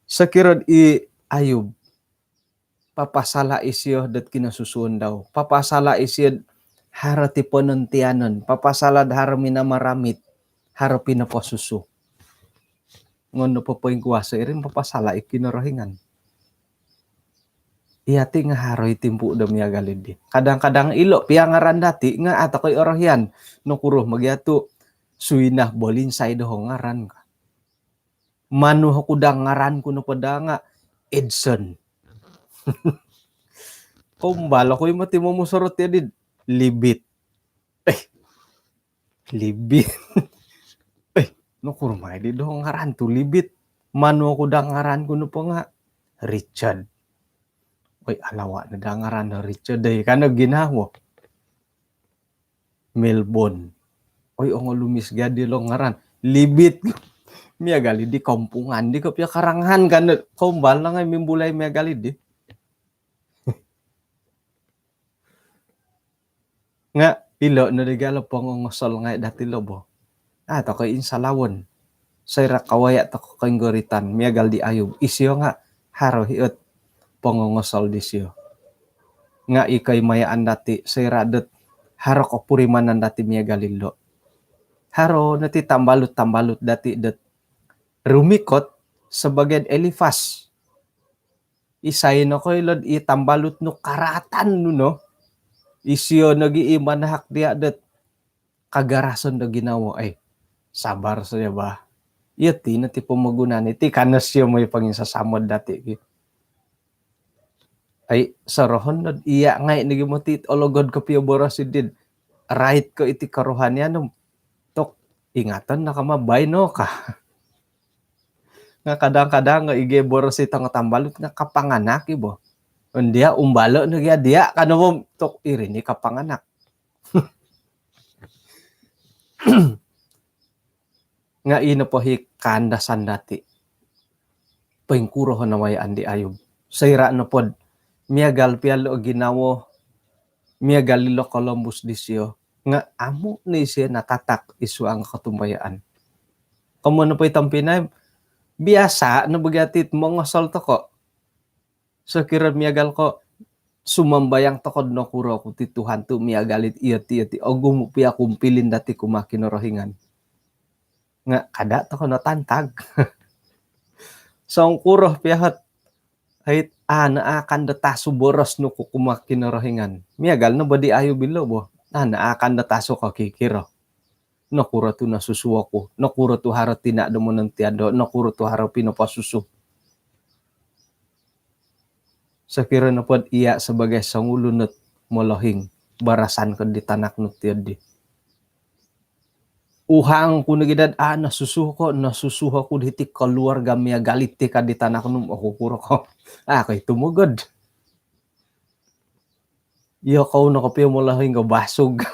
Sokiro'd i Ayub, papasala' isiyo dot kinosusuon dau, papasala' isiyo'd haro ti ponontiyanon, papasala' do haro minamaramit, haro pinoposusu. Ngono po poingkuwaso iri papasala' i Kinorohingan. Iyati' nga' haro i timpu' do miagal iddi. Kadang-kadang ilo' piya ngaran dati' nga' a' toko' i orohian. Nokuro ma gia tu' suwinah bolinsai doho' ngaran ka. Manu oku daa ngaran ku nopo daa nga' Edson. Kombal oku i moti momusorot iyo di'd Libit. Eh, Libit. Eh, nokuro ma i di doho' ngaran tu' Libit. Manu oku daa ngaran ku nopo nga' Richard. Oi, alawa' no daa ngaran do Richard dai kano ginawo. Melbourne. Oi, ongolumis gia di lo ngaran. Libit. Miagal iddi kampungan di kopio karangan kano. Kombal no ngai' mimbulai miagal iddi. Nga' ilo' no di galo pongongosol ngai' dati' lo bo. A' toko' insalawon. Soira' kawaya' toko' koinggoritan miagal di Ayub, isio nga' haro hi ot pongongosol disio. Nga' i koimayaan dati', soira' dot haro kopurimanan dati' miagal ilo'. Haro no ti tambalut-tambalut dati' dot rumikot sabagai Elifas. Isai no koilo'd i tambalut nu karaatan nu no. Isio nogi i manahak diya' dot kagarasan do ginawo. Eh, sabar saja bah. Iyo ti no ti pomogunan iti, ka no sio moi ponginsasamod dati' ki. Ai, sorohon nod iya' ngai' nogi moti ologod kopio boros iddi'd rait ko iti karohanian om. Tok, ingaton no kama baino ka. Nga' kadang-kadang nga' i gia boros i tongo tambalut nga' kapanganak i bo. Om diya' umbalo' no gia diya' ka no bo, tok, iri ni kapanganak. Nga' i nopo hi kaandasan dati'. Poingkuro o nawayaan di Ayub. Soira' nopod miagal pia lo ginawo, miagal ilo kolombus disio, nga' amu' no isio natatak i suang kotumbayaan. Komoyon nopo i tompinai, biasa' no bo gia ti mongosol toko'. Sokiro miagal ko' sumambayang toko'd nokuro ku ti Tuhan tu' miagal it iyo ti, iyo ti, ogumu' pia kumpilin dati' kumaa Kinorohingan. Nga' kada' toko' notantag. Songkuro pia hot, ait, a' no akan do tasu boros nu ku kumaa Kinorohingan. Miagal no bo di Ayub ilo bo. A' no akan do tasu kokikiro. Nokuro tu' nosusu oku? Nokuro tu' haro tina' do monontian do? Nokuro tu' haro pinoposusu? Sokiro nopod iya' sabagai songulun ot molohing, barasan ko di tanak nu ti oddi. Uhang ku nogi dad, a' nosusu ko, nosusu oku diti koluarga miagal iti ka di tanak nu, okukuro ko. A' ko i tumogod. Iyo kou no kopio molohing ko basug.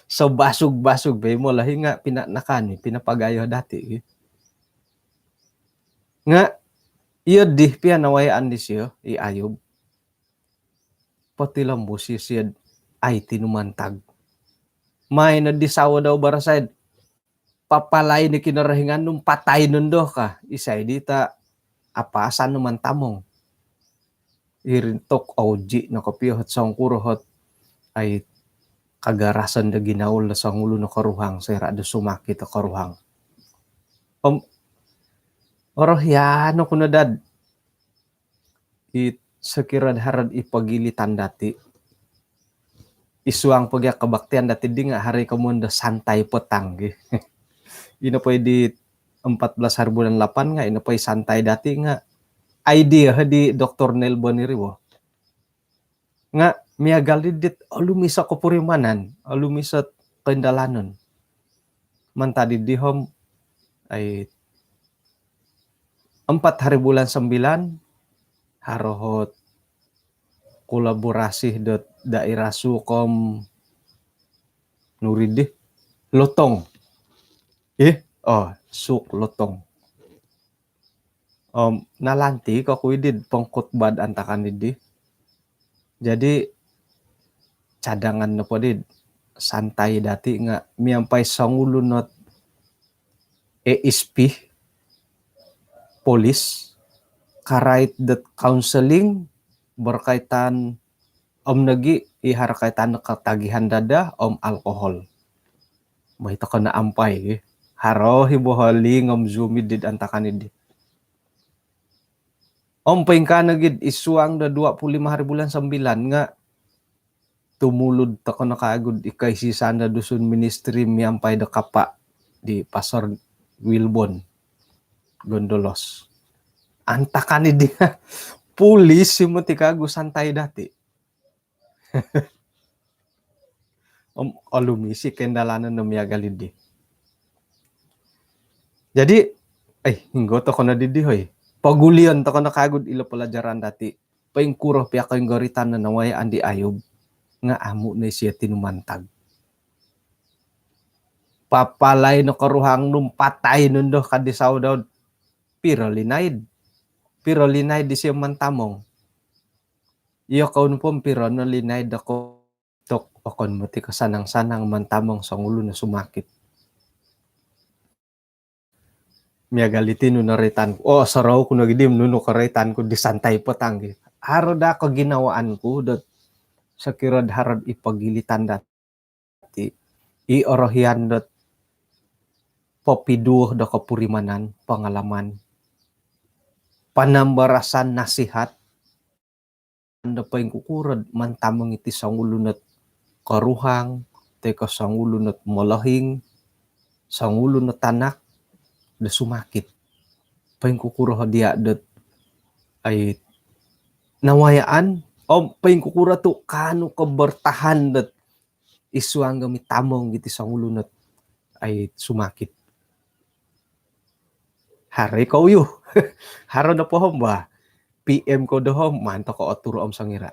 Sobasug-basug po i molohing nga' pina-, nakani, pinapagayo dati' ki. Nga' iyo di pia nawayaan disio, i Ayub. Potilombus isio'd ai tinumantag. Mai no di sawo dau barasaid, papalai ni Kinorohingan nu om patai nondo ka. Isai di ta' apasan nu mantamong. Iri tok, ouji' no kopio hot songkuro hot, ai, kagarasan do ginawo lo songulun o koruhang, soira' do sumakit o koruhang. Om orohian oku no dad i, sokiro'd haro'd i pogilitan dati', i suang po gia kobaktian dati' di nga' haro i komoyon do santai petang gi. Ino po i di empat belas hari bulan lapan nga', ino po i santai dati' nga' idea di Doktor Nelbon iri bo. Nga' miagal di dit olumis o kopurimanan, olumis o koindalanon. Mantad di dihom, ai, empat hari bulan sembilan, haro hot kolaborasi dot daerah Suk om nuri di, Lotong. Ih, oh, Suk Lotong. Om nalantik oku iddi'd pongkhutbah antakan iddi. Jadi, cadangan nopo di santai dati' nga' miampai songulun ot A S P, polis, karait dot counseling berkaitan om nogi' i haro kaitan do katagihan dada om alkohol. Mai toko' no ampai gi. Haro hi bo holing om Zoom iddi'd antakan iddi. Om poingkaa nogi'd i suang do dua puluh lima hari bulan sembilan nga' tumulud toko' no kaagu'd i kaisisan do Dusun Ministry miampai do kapa' di Pastor Wilbon Gondolos. Antakan iddi nga' polis i moti kaagu santai dati'. Om olumis i koindalanon do miagal iddi. Jadi, ai, hinggo toko' no diddi, hoi. Pogulion toko' no kaagu'd ilo pelajaran dati'. Poingkuro pia koinggoritan no nawayaan di Ayub nga' amu' no isio tinumantag. Papalai no koruhang nu om patai nondo ka di sawo dau'd. Piro linaid? Piro linaid disio mantamong? Iyo kou nopo om piro no linaid doko'? Tok, okon moti ko' sanang-sanang mantamong songulun o sumakit. Miagal iti nunu roitan ku. Oh, sorou ku nogi di nunu koroitan ku di santai petang gi. Haro daa koginawaan ku dot sokiro harod i pogilitan dati. I orohian dot popiduo do kopurimanan, pengalaman, panambarasan, nasihat, do poingkukuro mantamong iti songulun ot koruhang, toi ko songulun ot molohing, songulun ot tanak, do sumakit. Poingkukuro dia dot ai nawayaan, om poingkukuro tu kaanu ko bertahan dot isuang do mitamong giti songulun ot ai sumakit. Haro i kou yu. Haro nopo hom bah. P M kou do hom, maan toko oturo om songira.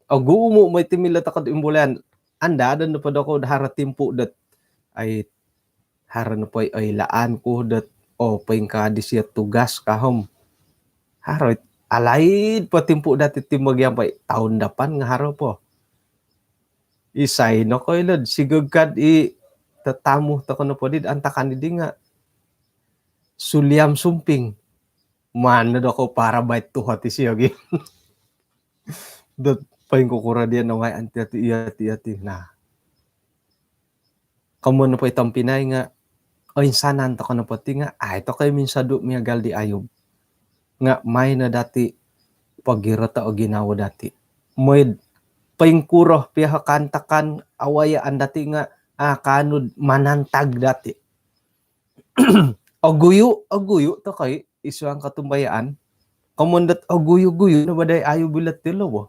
Ogumu moi ti milo toko do imbulayan. Andadon nopo dokou do haro timpu dot ai haro nopo i oilaan ku dot, oh, poingkaa disio tugas ka hom. Haro i alaid po timpu dati ti mogiampai, tahun depan nga haro po. Isai nokoilo do sigagad i tetamu toko nopo di antakan di nga Suliam Sumping. Maan no dokou parabait tuhot isio gi. Dot poingkukuro dia nawayaan ti ati, iya ti, iya ti. Nah. Komoyon nopo i tompinai nga oinsanan toko nopo ti nga ai toko i minsodu miagal di Ayub. Nga maai no dati pogiroto o ginawo dati. Mooi do poingkuro pia o kaantakan awayaan dati nga a kaanu do manantag dati. Oguyu, oguyu toko i isuang kotumbayaan. Komoyon dot oguyu-guyu no bo dai Ayub ilo ti lo bo.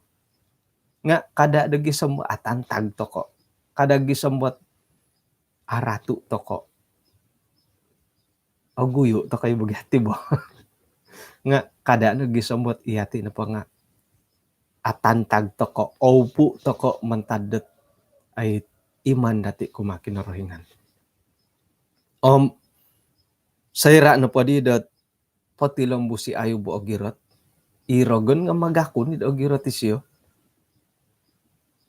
Nga kada do gisom atantag toko. Kada gisom dot aratu toko. Oguyu toko i bo gia ti bo. Nga kada no gisom dot iya ti nopo nga atantag toko, oupu toko mantad dot ai iman dati kumaa Kinorohingan. Om soira nopo di dot potilombus i Ayub ogirot, i rogon nga magakun i do ogirot isio.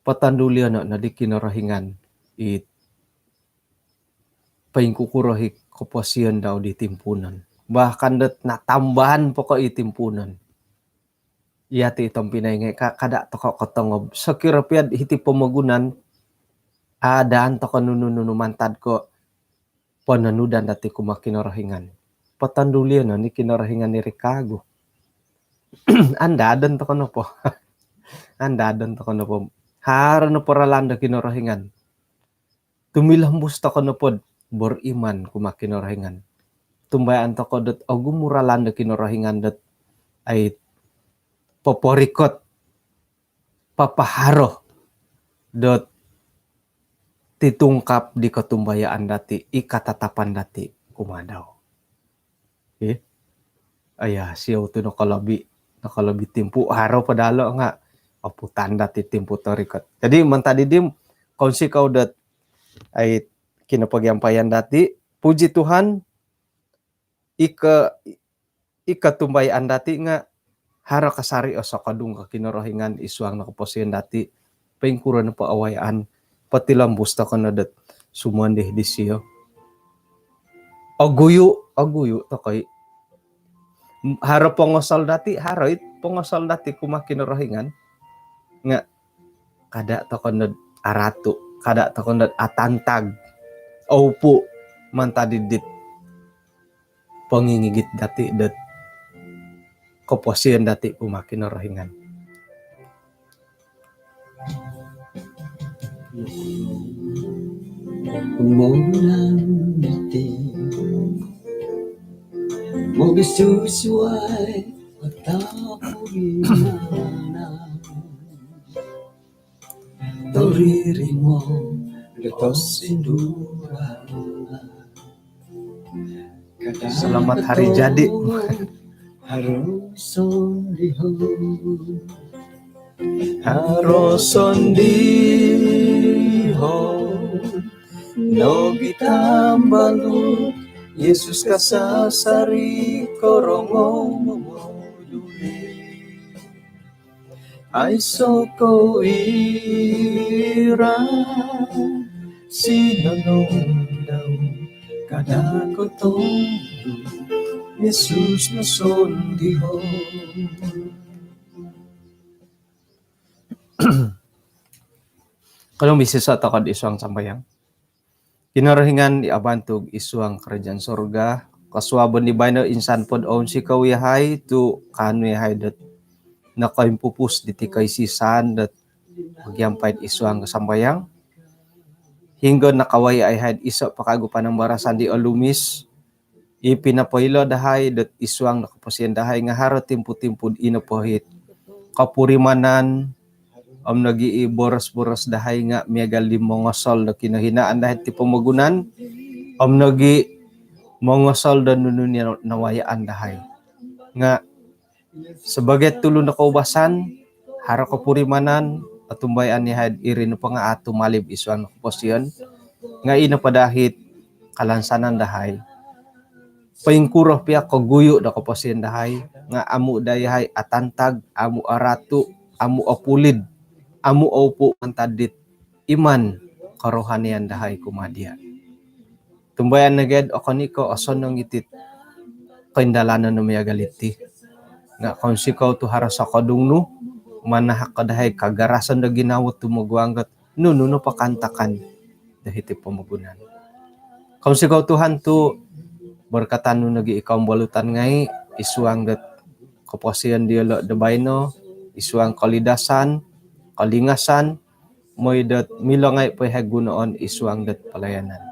Potonduliono no di Kinorohingan i poingkukuro i koposion dau di timpuunon. Bahkan dot natambahan po ko i timpuunon. Iya ti tompinai ngai ka, kada toko kotongob. Sokiro pia do hiti pomogunan, adaan toko nunu-nunu mantad ko pononudan dati kumaa Kinorohingan. Potonduliono ni Kinorohingan iri kagu. Andadon toko nopo. Andadon toko nopo. Haro nopo ralan do Kinorohingan. Tumilombus toko nopo do beriman kumaa Kinorohingan. Tumbayaan toko dot ogumu ralan do Kinorohingan dot ai poporikot, papaharo dot titungkap di kotumbayaan dati, i katatapan dati kumaa dau. Okey. Aya, siou tu nokolobi, nokolobi timpu, haro po dalo nga oputan dati timpu torikot. Jadi mantad di dim, kounsikou dot ai kinopogiampayan dati, puji Tuhan, i ko, i kotumbayaan dati nga haro kasari o sokodung ko Kinorohingan isuang no koposion dati, poingkuro nopo awayaan, potilombus toko no dot sumondi disio. Oguyu, oguyu toko i. Haro pongosol dati, haro i pongosol dati kumaa Kinorohingan. Nga kada toko no do aratu, kada toko no do atantag, oupu mantad di dit pongingigit dati dot koposion dati kumaa Kinorohingan. Moginan diti mogisusuai atau purimanan. Toririmo do tosindura. Selamat hari jadi. Haro sondiho. Haro sondiho. Nogi tambalut Yesus kasasari korongou momoduli. Aiso ko ira sinonong dau kada kotodu. Yesus no sondiho. Kalau misisa' toko'd isuang sambayang. Kinorohingan i abantug isuang karajaan sorga, kosuabon di baino insan pod ounsikou iyahai tu' kaanu iyahai dot nokoimpupus diti koisisaan dot mogiampai'd isuang kasambayang. Hinggo nakawaya' iyahai'd iso' po kagu panambarasan di olumis i pinopoilo dahai dot isuang do koposion dahai nga' haro timpu-timpu'd ino pohit kopurimanan om nogi' i boros-boros dahai nga' miagal di mongosol do kinohinaan dahai ti pomogunan om nogi' mongosol do nunu ni nawayaan dahai. Nga' sabagai tulun do koubasan, haro kopurimanan, otumbayaan iyahai'd iri nopo nga' au tumalib isuang koposion, nga' ino po dahai't kalansanan dahai. Poingkuro pia koguyu' do koposion dahai, nga' amu' daa iyahai atantag, amu' aratu', amu' opulid, amu' oupu' mantad dit iman korohanian dahai kumaa diya'. Tumbayaan nogi'd okon i' ko' osonong iti't koindalanon nu miagal iti. Nga' kounsikou tu' haro sokodung nu, manahak ko dahai kagarasan do ginawo tumoguang dot nunu nopo kaantakan do hiti pomogunan. Kounsikou Tuhan tu' borkatan nu nogi' i kombolutan ngai' isuang dot koposion diyolo' do baino, isuang kolidasan, kolingasan, moi dot milo ngai' po iyahai gunoon isuang dot palayanan.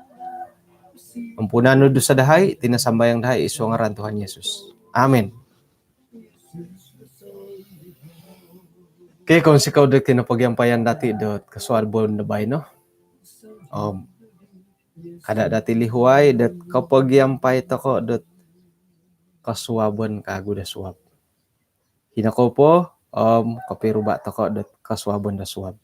Ampunan nu dusa dahai, iti no sambayang dahai isuang ngaran Tuhan Yesus. Amin. Okey, kounsikou dot kinopogiampayan dati' dot kosuabon do baino. Om kada' dati' lihuai dot kopogiampai toko' dot kosuabon kagu do suab. Hino kou po, om kopiruba' toko' dot kosuabon do suab.